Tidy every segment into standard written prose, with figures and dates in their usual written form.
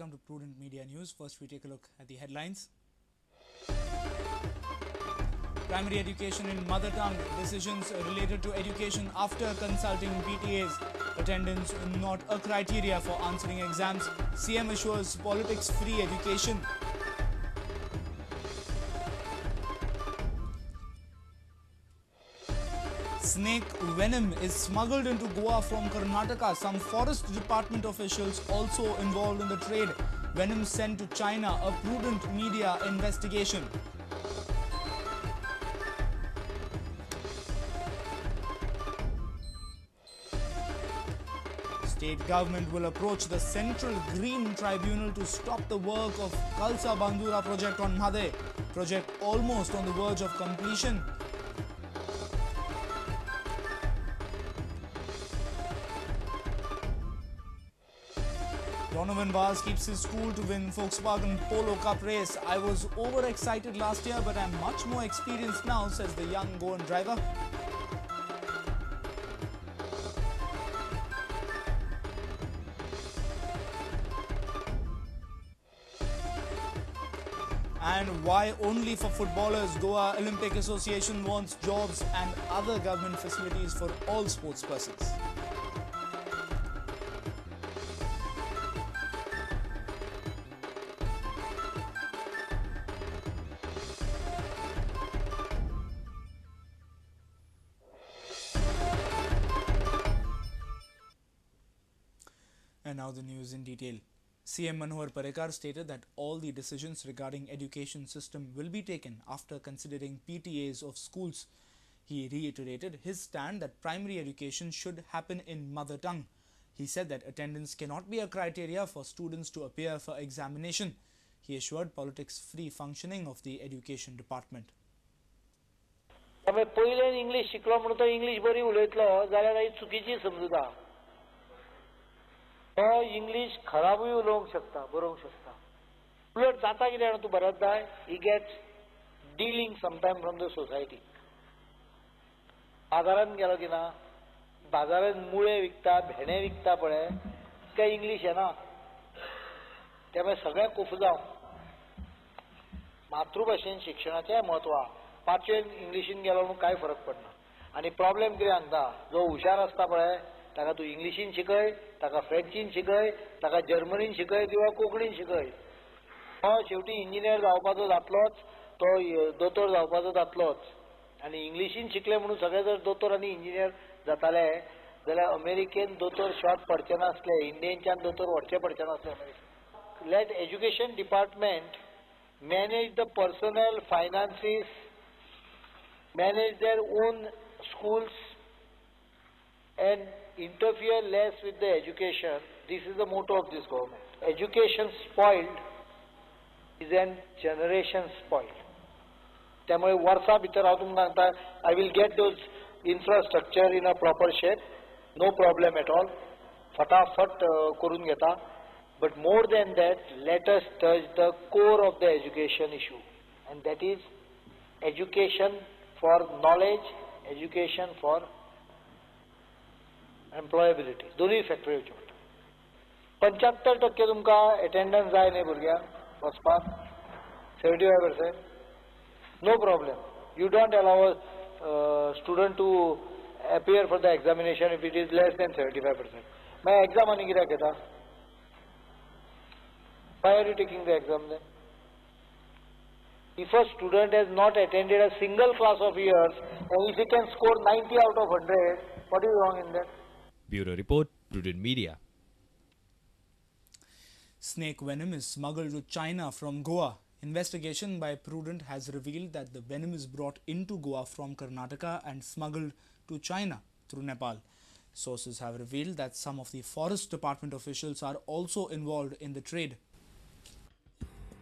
Welcome to Prudent Media News. First, we take a look at the headlines. Primary education in mother tongue, decisions related to education after consulting PTAs. Attendance not a criteria for answering exams. CM assures politics-free education. Snake venom is smuggled into Goa from Karnataka. Some forest department officials also involved in the trade. Venom sent to China, a Prudent Media investigation. State government will approach the Central Green Tribunal to stop the work of Kalsa Bandura project on Mhadei. Project almost on the verge of completion. Donovan Vaz keeps his cool to win Volkswagen Polo Cup race. I was overexcited last year, but I'm much more experienced now, says the young Goan driver. And why only for footballers? Goa Olympic Association wants jobs and other government facilities for all sports persons. And now the news in detail. CM Manohar Parrikar stated that all the decisions regarding education system will be taken after considering PTAs of schools. He reiterated his stand that primary education should happen in mother tongue. He said that attendance cannot be a criteria for students to appear for examination. He assured politics-free functioning of the education department. पयल्यान English शिकलो म्हणून तो English बरी उलयतलो जाल्यार ही चुकीची समजुता. तो English खराबूय उलोवंक शकता, बरोवंक शकता. उलट जाता कितें जाणा तूं बऱ्याचदां he gets dealing sometime from the society. बाजारांत गेलो की ना, बाजारांत मुळे विकता, भेंडे विकता पळय, काय इंग्लीश येना. त्यामुळे सगळ्याक कोफुजांव. मातृभाशेन शिक्षणाचें म्हत्व आहा. पांचवेन इंग्लिशीन गेलो म्हणून कांय फरक पडना. आनी प्रॉब्लेम कितें सांगता, जो हुशार आसता पळय ताका तूं इंग्लिशीन शिकय, ताका फ्रेंचीन शिकय, ताका जर्मनीन शिकय किंवा कोंकणीन शिकय, तो शेवटी इंजिनियर जावपाचो जातलोच, तो दोतोर जावपाचो जातलोच. आनी इंग्लिशीन शिकले म्हणून सगळे जर दोतोर आनी इंजिनियर जाताले जाल्यार अमेरिकेन दोतोर शॉर्ट पडचे नासले, इंडियनच्यान दोतोर व्हरचे पडचे नासले अमेरिकेन. Let education department manage the personal finances, manage their own schools and interfere less with the education. This is the motto of this government. Education spoiled is an generation spoiled. त्यामुळे वर्सा भितर हांव तुमकां सांगता, I will get those infrastructure in a proper shape, no problem at all, फटाफट करून घेता. But more than that, let us touch the core of the education issue, and that is education for knowledge, education for employability. दोनूय factor येवचे पडटा. 75% तुमकां एटेंडन्स जाय न्ही भुरग्यांक वचपाक, 75%, no problem. You don't allow a student to appear for the examination if it is less than 75%. मागीर exam आनी कित्याक घेता? Why are you taking the exam then? If a student has not attended a single class of years and if he can score 90 out of 100, what is wrong in that? Bureau Report, Prudent Media. Snake venom is smuggled to China from Goa. Investigation by Prudent has revealed that the venom is brought into Goa from Karnataka and smuggled to China through Nepal. Sources have revealed that some of the forest department officials are also involved in the trade.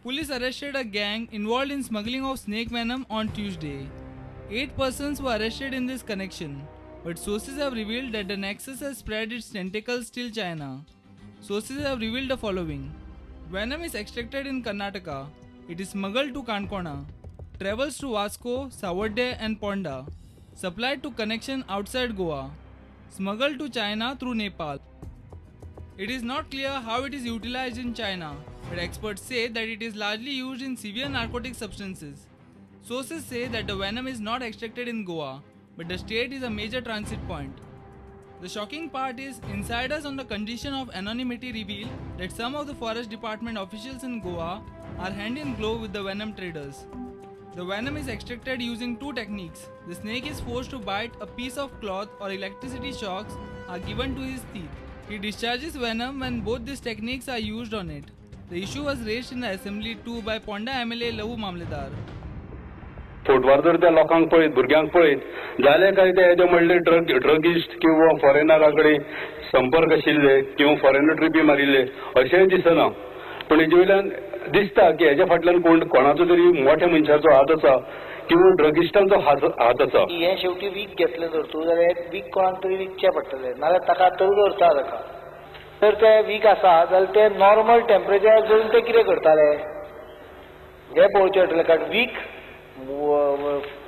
Police arrested a gang involved in smuggling of snake venom on Tuesday. 8 persons were arrested in this connection, but sources have revealed that the nexus has spread its tentacles till China. Sources have revealed the following. Venom is extracted in Karnataka. It is smuggled to Kankona, travels to Vasco, Savorde and Ponda, supplied to connection outside Goa, smuggled to China through Nepal. It is not clear how it is utilized in China. But experts say that it is largely used in severe narcotic substances. Sources say that the venom is not extracted in Goa, but the state is a major transit point. The shocking part is, insiders on the condition of anonymity reveal that some of the forest department officials in Goa are hand in glove with the venom traders. The venom is extracted using two techniques. The snake is forced to bite a piece of cloth or electricity shocks are given to his teeth. He discharges venom when both these techniques are used on it. The issue was raised in the assembly too by Ponda MLA Lavu Mamledar. फोटवार जर त्या लोकांक पळयत, भुरग्यांक पळयत जाल्यार काय ते येदे म्हणले ड्रगिस्ट किंवा फॉरेनरा कडेन संपर्क आशिल्ले किंवा फॉरेनर ट्रिपी मारिल्ले अशेंय दिसना. पूण हेजे वयल्यान दिसता की हेज्या फाटल्यान कोणाचो तरी मोठ्या मनशाचो हात आसा किंवा ड्रगिस्टांचो हात आसा. हें शेवटी वीक घेतलें जर तूं जाल्यार वीक कोणाक तरी विकचें पडटलें, नाजाल्यार ताका तरी दवरता ताका. तर तें वीक आसा जाल्यार तें नॉर्मल टेम्परेचर जरून तें कितें करताले हें पळोवचें पडटलें. कारण वीक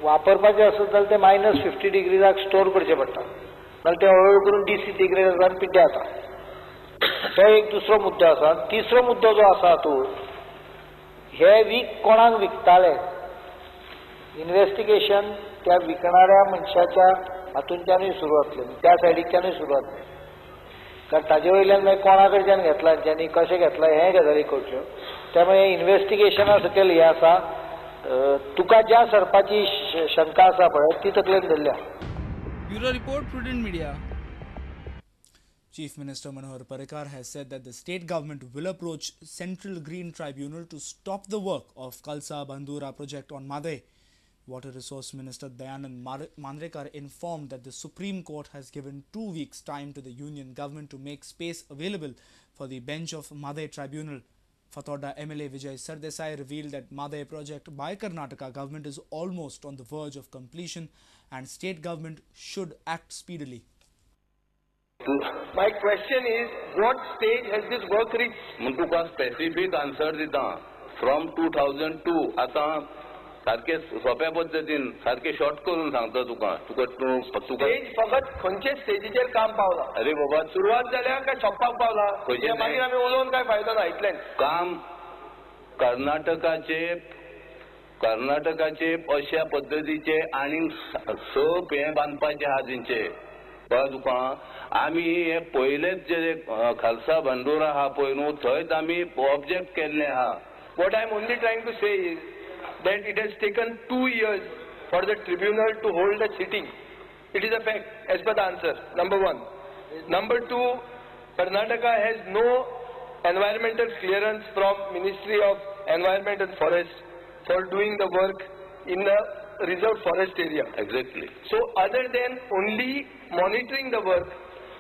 वापरपाचें आसत जाल्यार तें -50 डिग्रीजाक स्टोर करचें पडटा, नाजाल्यार तें हळूहळू करून डिसिंटिग्रेट जाता आनी पिड्ड्यार जाता. तो एक दुसरो मुद्दो आसा. तिसरो मुद्दो जो आसा तो हे वीक कोणाक विकताले इन्वेस्टिगेशन त्या विकणाऱ्या मनशाच्या हातूंतल्यानूय सुरू जातलें, त्या सायडीच्यानूय सुरू जातलें. कारण ताजे वयल्यान मागीर कोणा कडच्यान घेतला तेंच्यांनी, कशें घेतलां हें गजाली कळट्यो. त्यामुळे इन्वेस्टिगेशना सकयल हें आसा. तुका ज्या सरपाची शंका आसा पळय ती तकलेन धरल्या. Bureau report, Prudent Media. Chief Minister Manohar Parrikar has said that the state government will approach Central Green Tribunal to stop the work of Kalsa Bandura project on Mhadei. Water Resource Minister Dayanand Mandrekar informed that the Supreme Court has given 2 weeks' time to the union government to make space available for the bench of Mhadei Tribunal. Fatorda MLA Vijay Sardesai revealed that Mhadei project by Karnataka government is almost on the verge of completion and state government should act speedily. My question is, what stage has this work reached? म्हूण तुका specific answer दिता. From 2002 आतां सारके सोंप्या पद्दतीन सारके short करून सांगता तुका. तुका स्टेज फकत खंयचे स्टेजीचेर काम पावला? अरे बाबा, सुरवात जाल्या काय सोंपपाक पावला? मागीर आमी उलोवन काय फायदो ना इतल्यान. काम कर्नाटकाचे अशा पद्दतीचे आनीक 6 हें बांदपाचे आहा तेंचे. कळ्ळें तुका? आमी हे पयलेच जे खालसा भांडुरा आहा पळय न्हू, थंयच आमी ऑब्जेक्ट केल्लें आहा. What I am only trying to say is that it has taken 2 years for the tribunal to hold a sitting. It is a fact as per the answer, number one. Number two, Karnataka has no environmental clearance from Ministry of Environment and Forest for doing the work in the reserved forest area. Exactly. So other than only monitoring the work,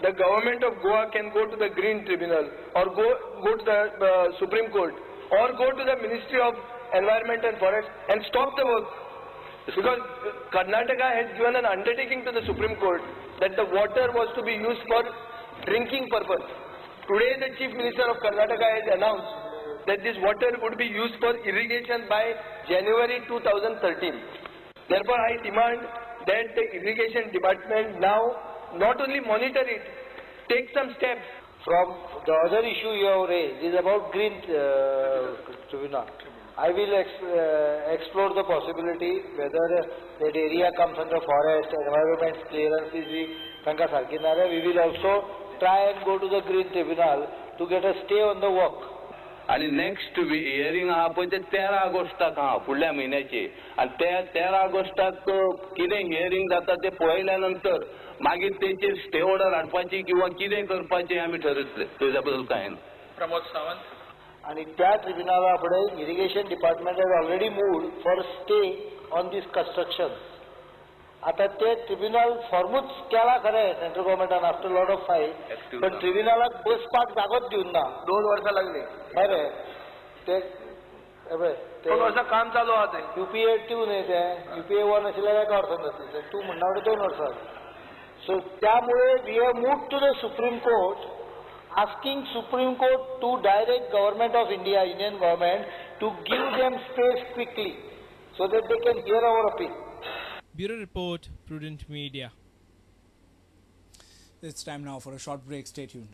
the government of Goa can go to the Green Tribunal or go to the Supreme Court or go to the Ministry of Environment and Forest and stop the work. Because Karnataka has given an undertaking to the Supreme Court that the water was to be used for drinking purpose. Today the Chief Minister of Karnataka has announced that this water would be used for irrigation by January 2013. Therefore, I demand that the irrigation department now not only monitor it, take some steps. From the other issue you have raised is about Green Tribunal. I will explore the possibility whether that area comes under forest, environment clearance is तांकां सारकी ना जाल्यार we will also try and go to the Green Tribunal to get a stay on the work. आनी next hearing आहा पळय तें 13 ऑगस्टाक आहा, फुडल्या म्हयन्याचे. आनी त्या 13 ऑगस्टाक कितें हियरींग जाता तें पळयल्या नंतर मागीर तेचेर स्टे ऑर्डर हाडपाची किंवा कितें करपाचें आमी ठरयतले. तेज्या बद्दल कांय ना. प्रमोद सावंत. आनी त्या ट्रिब्युनला फुडें irrigation department has already moved for stay on this construction. आतां ते ट्रिब्युनल फॉर्मूच केला खरें सेंट्रल गव्हर्मेंटान आफ्टर लॉट ऑफ फायट, पण ट्रिब्युनलाक बसपाक जागोच दिवन ना. 2 वर्सां लागली. खरें ते 2 वर्सां काम चालू आहा तें. युपीए 2 न्ही तें, युपीए 1 आशिल्ल्यार एका वर्सान जातलें, 2 म्हणटा फुडें 2 वर्सां. सो त्यामुळे we have moved to the Supreme Court asking Supreme Court to direct Government of India, Indian government, to give them space quickly so that they can hear our appeal. Bureau Report, Prudent Media. It's time now for a short break. Stay tuned.